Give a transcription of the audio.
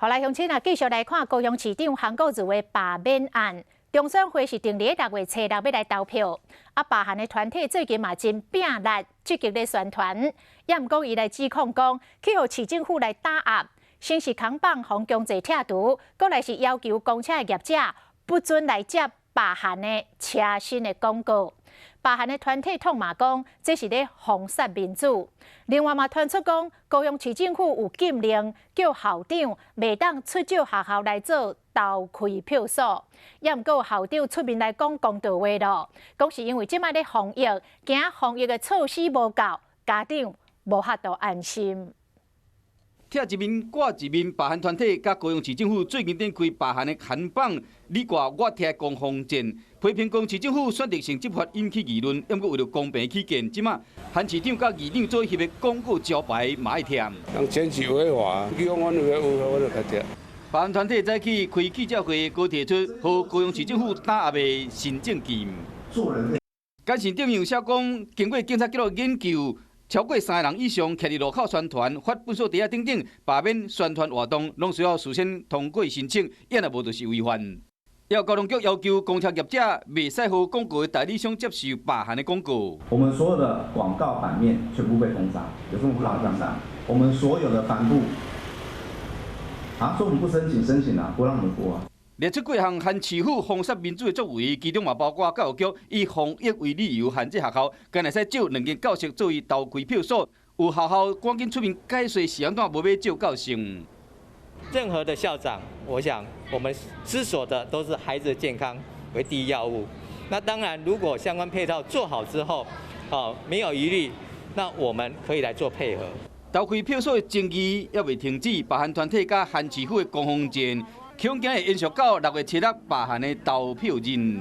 好來，鄉親啊，繼續來看高雄市長韓國瑜的罷免案。中選會是定佇6月初六欲來投票。啊，罷韓的團體最近嘛真拼力，積極咧宣傳。也毋過伊來指控講，去予市政府來打壓，先是扛棒予強制拆除，閣來是要求公車的業者不准來接罷韓的車身的廣告。罷韓的團體痛罵講，這是咧封殺民主。另外嘛，傳出講，高雄市政府有禁令，叫校長袂當出借學校來做投開票所。也毋過校長出面來講公道話囉，講是因為這擺咧防疫，驚防疫的措施無夠，家長無法度安心。拆一面掛一面，罷韓團體佮高雄市政府最近展開罷韓的看板，你掛我貼攻防戰，批評講市政府選擇性執法引起議論，毋過為著公平起見，這馬韓市長佮議長做翕的廣告招牌嘛愛拆。人選舉違法，伊講阮違法，我就共拆。罷韓團體早起開記者會，閣提出予高雄市政府打壓的新證據。監視頂有寫講，經過警察局研究，超過三个人以上徛佇路口宣傳、發糞掃袋仔等等罷免宣傳活動，攏需要事先通過申請，若無就是違法。也交通局要求公車業者袂使予廣告的代理商接受罷韓的廣告。我們所有的廣告版面全部被封殺，有這麼誇張？我們所有的帆布，啊，說我們不申請，申請啊，不讓你們播啊。列出幾項韓市府封殺民主的作為，其中嘛包括教育局以防疫為理由限制學校，干焦會使借兩間教室作為投開票所。有學校趕緊出面解釋是按怎無欲借教室。任何的校長，我想我們思索的都是孩子的健康為第一要務。那當然，如果相關配套做好之後，哦，沒有疑慮，那我們可以來做配合。投開票所的爭議猶未停止，罷韓團體佮韓市府的攻防戰，恐驚會延續到6月7日罷韓的投票日。